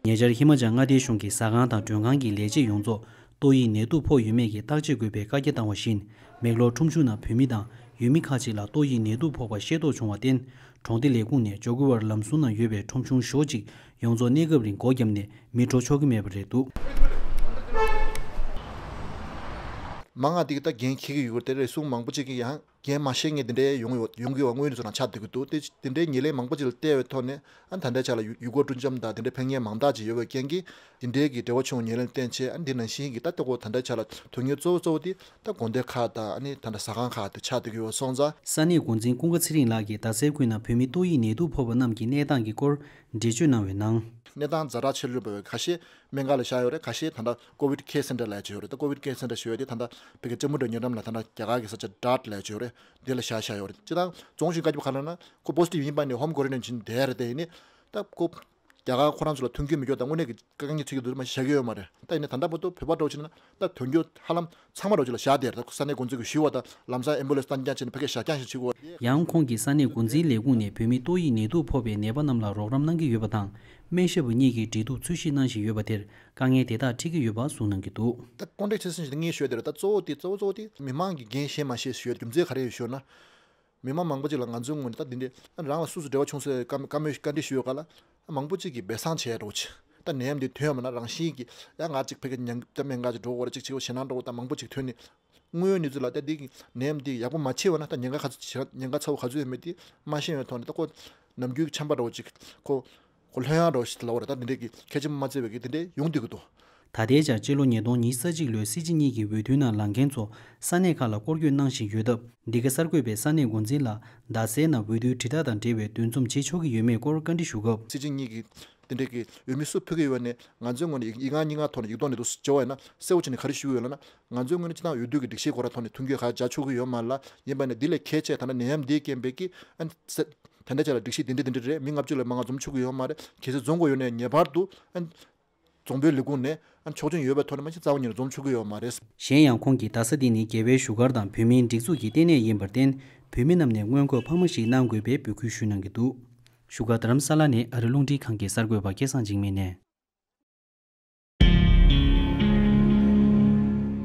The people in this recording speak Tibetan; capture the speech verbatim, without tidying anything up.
ཉེ་ཆར་ཧི་མ་ཅལ་མངའ་སྡེའི་གཞུང་གིས་ཟ་ཁང་དང་མགྲོན་ཁང་གི་ལས་བྱེད་ཡོངས་རྫོགས་ཏོག་དབྱིབས་ནད་དུག་ཕོག་ཡོད་མེད་ཀྱི་བརྟག་དཔྱད་དགོས་པའི་བཀའ་རྒྱ་བཏང་བ་བཞིན། མེག་ལོར་ཁྲོམ་གཞུང་ནང་བོད་མི་དང་ཡུལ་མི་ཁག་ཅིག་ལ་ཏོག་དབྱིབས་ནད་དུག་ཕོག་པ་ཤེས་རྟོགས་བྱུང་བར་བརྟེན། གྲོང་སྡེ་ལས་ཁུངས་ནས་ཇོ་ཀུ་ཝར་ལམ་ཟུར་ན་ཡོད་པའི་ཁྲོམ་གཞུང་ཞོ་གཅིག་ཡོངས་རྫོགས་གནས་སྐབས་རིང་སྒོ་བརྒྱབ་ནས་མི་འགྲོ་ཆོག་གི་མེད་པ་རེད་འདུག། མང་ང་དེ་གི་ད་འགན་འཁྱེར་གི་ཡོད་རེད་དེ། རེ་ཟུང་མང་པོ་ཅིག་གིས་ཡང་འགན་མ་བཞེས་མཁན་དེ་འདྲའི་ཡོང་ཡོད། ཡོང་གི་ཡོད་པ་དངོས་ཡོད་གནས་ཚུལ་རང་ཆགས་བསྡད་ཀྱི་འདུག་སྟེ། དེ་འདྲའི་ཉེར་ལེན་མང་པོ་ཅིག་ལ་བལྟས་པའི་ཐོག་ནས། ཨ་ད་ལྟའི་ཆ་ལ་ཡུལ་ཡུལ་སྐོར་སྤྲོ་འཆམ་དང་དེ་འདྲའི་ཕེབས་མཁན་མང་དག་ཅིག་ཡོད་པའི་རྐྱེན་གྱིས། དེ་འདྲའི་གི་འབྲེལ་བ་བྱུང་ཉེར་ལེན་བསྟན་ཆེད། ཨ་འདི་ནང་བཞིན་གྱི་ད་ལྟ་ཁོ་ད་ལྟའི་ཆ་ལ་དོན་དངོས་གཙོ་བོ་གཙོ་བོ་དེ་ད་དགོན་སྡེ་ཁག་དང་། ཨ་ནི་ད་ལྟ་ཟ་ཁང་ཁག་དེ་ཆགས་བསྡད་ཀྱི་ཡོད་སོང་ཙང་། ས་གནས་འགོ་འཛིན་ཀུན་དགའ་ཚེ་རིང་ལགས་ཀྱིས་རྡ་སའི་ཁུལ་ནང་བོད་མི་ཏོག་དབྱིབས་ནད་དུག་ཕོག་པ་རྣམས་ཀྱི་གནས་སྟངས་ཀྱི་སྐོར་འགྲེལ་བརྗོད་གནང་བའི་ནང་། གནས་སྟངས་ཛ་དྲག་ཆེ་ལོས་པའི་ཁ་ཤས་སྨན་ཁང་ལ་བཞག་ཡོད་རེད། ཁ་ཤས་ད་ལྟ་ཀོ་ཝིད་ཁེར་སེན་ཊར་ལབ་ཡ་ཅིག་ཡོད་རེད། ད་ཀོ་ཝིད་ཁེར་སེན་ཊར་ཞུ་ཡ་དེ་ད་ལྟ་བོད་ཀྱི་ལྕམ་མོ་སྒྲོལ་མ་ཉེ་འགྲམ་ལ་ད་ལྟ་རྒྱ་གར་གྱི་ས་ཆ་ཌར་ཊི་ལབ་ཡ་ཅིག་ཡོད་རེད། དེ་ལ་བཞག་བཞག་ཡོད་རེད། སྤྱིར་བཏང་རྫོང་གཞུང་བཀའ་ཁྱབ་ག་ལ་ན་ཁོ་པོ་སི་ཊིབ་ཡིན་པ་ནི་ཧོམ་ཀོ་རན་ཊིན་བྱས་ནས་བསྡད་ཡ་རེད། དེ་ཡིན་ནི་ད་ཁོ་རྒྱ་གར་ཁོ་རང་ཚོ་ལ་མཐུན་རྐྱེན་མི་འཇོག་དང་དངོས་གནས་ཀྱི་དཀའ་ངལ་འཕྲད་ཀྱི་འདུག་མ་བཞག་གི་ཡོད་མ་རེད། ད་ཡིན་ནའི་ད་ལྟ་བར་དུ་བོད་པ་འདྲ་བོ་བྱས་ན་ད་དོན་འཁྱོལ་ཧ་ལམ་ཚང་མ་འདྲ་བོ་ཅིག་ལ་བཞག་བསྡད་རེད། ད་ས་གནས་འགོ་འཛིན་གྱིས་ཞུས་པ་དང་ལམ་སང་ཨེམ་བུ་ལན་སི་བཏང་རྐྱང་བྱས་ནས་ཕ་གིར་བཞག་རྐྱང་ཞིག་བྱེད་དགོས་པ་རེད། ཡང་ཁོང་གིས་ས་གནས་འགོ་འཛིན་ལས་ཁུངས་ནས་བོད་མི་ཏོག་དབྱིབས་ནད་དུག་ཕོག་པའི་ནད་པ་རྣམས་ལ་རོགས་རམ་གནང་གི་ཡོད་པ་དང་། སྨན་ཞབས་པ་གཉིས་ཀྱིས་འབྲེལ་གཏུག་འཚོལ་ཞིབ་གནང་བཞིན་ཡོད་པ་དེར་དཀའ་ངལ་དེ་དག་འཕྲད་ཀྱི་ཡོད་པ་གསུངས་གནང་གི་འདུག། ད་ཀོན་ཊེག་ཊི་ཊེ་སི་ཊིང་ཞིག་ངས་ཞུས་དེ་རེད། ད་གཙོ་བོ་དེ་གཙོ་བོ་གཙོ་བོ་དེ་མི་མང་གིས་འགན་བཞེས་མ་བཞེས་ཞུ་ཡ་རྒྱུ་མཚན་ག་རེ་ཡོད་ཞུ་ན། མི་མང་མང་པོ་ཅིག་ལ་ང་ཚོའི་ངོས་ནས་ད་འདི་འདྲའི་རང་ལ་སུ་སུ་འབྲེལ་བ་བྱུང་སའི་བཀའ་བཀའ་མོལ་བཀའ་འདྲི་ཞུས་ཡོད་ག་ལ། མང་པོ་ཅིག་གིས་སྦས་གསང་བྱས་འགྲོ་ཆེ། ད་ནད་ཡམས་འདི་ཐོན་ཡོད་མ་ན་རང་བཞིན་གྱིས་ཡང་ང་ཅིག་ཕ་གི་ཉེན་ད་སྨན་ཁང་ཅིག་འགྲོ་དགོས་རེད། ཅིག་བྱེད་དགོས་ཞེད་སྣང་འགྲོ་དགོས། ད་མང་པོ་ཅིག་ཐོན་ནས་དངོས་ཡོད་གནས་ཚུལ་ལ་ད་འདི་གི་ནད་ཡམས་འདི་ཡག་པོ་མ་ཕྱིན་པ་ན་ད་ཉེན་ཁ་ག་ཚོད་ཉེན་ཁ་ཚ་བོ་ག་ཚོད་ཡོད་མེད་དེ་མ་ཤེས་པའི་ཐོག་ནས། ད་ཁོ་ནམ་རྒྱུན་ཆམ་པ་འདྲ་བོ་ཅིག་ཁོ་ཁོ་ལྷོད་ཡངས་འདྲ་བོ་ཞིག་ལབ་དགོས་རེད། ད་འདི་འདྲའི་གི་གལ་ཆེན་པོ་མ་བརྩི་བའི་གི་དེ་འདྲའི་ཡོང་བསྡད་ཀྱི་འདུག། ད་ལྟའི་ཆར་སྤྱི་ལོ་ཉིས་སྟོང་ཉི་ཤུ་རྩ་གཅིག་ལོའི་སྲིད་སྤྱི་གཉིས་ཀྱི་འོས་བསྡུའི་ནང་ལངས་མཁན་ཚོ་ས་གནས་ཁག་ལ་སྐོར་སྐྱོད་གནང་བཞིན་ཡོད་སྟབས། འདི་ག་གསར་འགོད་པས་ས་གནས་འགོ་འཛིན་ལ་རྡ་སའི་ནང་འོས་བསྡུའི་དྲིལ་བསྒྲགས་དང་འབྲེལ་བའི་འདུ་འཛོམས་བྱེད་ཆོག་གི་ཡོད་མེད་སྐོར་བཀའ་འདྲི་ཞུ་སྐབས། སྲིད་སྤྱི་གཉིས་ཀྱིས་དེ་འདྲའི་གི་འོས་མི་སུ་ཕུལ་གྱི་ཡོད་ནས་ང་ཚོའི་ངོས་ནས་ཡིག་ཡིག་ངག་གཉིས་ཀ་ཐོག་ནས་ཡིག་ཐོག་ནས་འདུག་སེ་བྱས་པ་ཡིན་ན་གསལ་པོ་བྱས་ནས་ག་རེ་ཞུ་གི་ཡོད་ལབ་ན། ང་ཚོའི་ངོས་ནས་སྤྱིར་བཏང་འོས་བསྡུ་གི་སྒྲིག་གཞིའི་སྐོར་ཐོག་ནས་མཐུན་འགྱུར་ག་རེ་བྱ་ཆོག་གི་ཡོད་མ་རེད་ལ། ཡིན་པ་ནས་འདི་ལས་གལ་ཆེ་ད་ལྟ་ནད་ཡམས་འདིའི་རྐྱེན་པས་ཀྱི་ཨ་ནི་ས་ད་ལྟའི་ཆ་ལ་སྒྲིག་གཞི་འདི་འདྲ་འདི་འདྲ་རེད། མི་ལྔ་བཅུ་ལས་མང་བ་འཛོམས་ཆོག་གི་ཡོད་མ་རེད། གལ་སྲིད་འཛོམས་དགོས་ཡོད་ན་ངེས་པར་དུ་ཨ་ནི་རྫོང་དཔོན་ལས་ཁུངས་ནས་ཨ་ནི་ཆོག་མཆན་ཡོད་པའི་ཐོག་ནས་མ་གཞི་རྩ་བ་ཉིད་ནས་འཛོམས་ཆོག་གི་ཡོད་མ་རེད། གཞན་ཡང་ཁོང་གིས་རྡ་ས་འདི་ནི་རྒྱལ་བའི་བཞུགས་སྒར་དང་བོད་མིའི་སྒྲིག་འཛུགས་ཀྱི་ལྟེ་གནས་ཡིན་པར་བརྟེན། བོད་མི་རྣམས་ནས་མངོན་འགྱུར་འཕར་མ་ཞིག་གནང་དགོས་པའི་འབོད་སྐུལ་ཞུས་གནང་གི་འདུག། བཞུགས་སྒར་རྡ་རམ་ས་ལ་ནས་ཨ་རི་རླུང་འཕྲིན་ཁང་གི་གསར་འགོད་པ་སྐལ་བཟང་འཇིགས་མེད་ནས།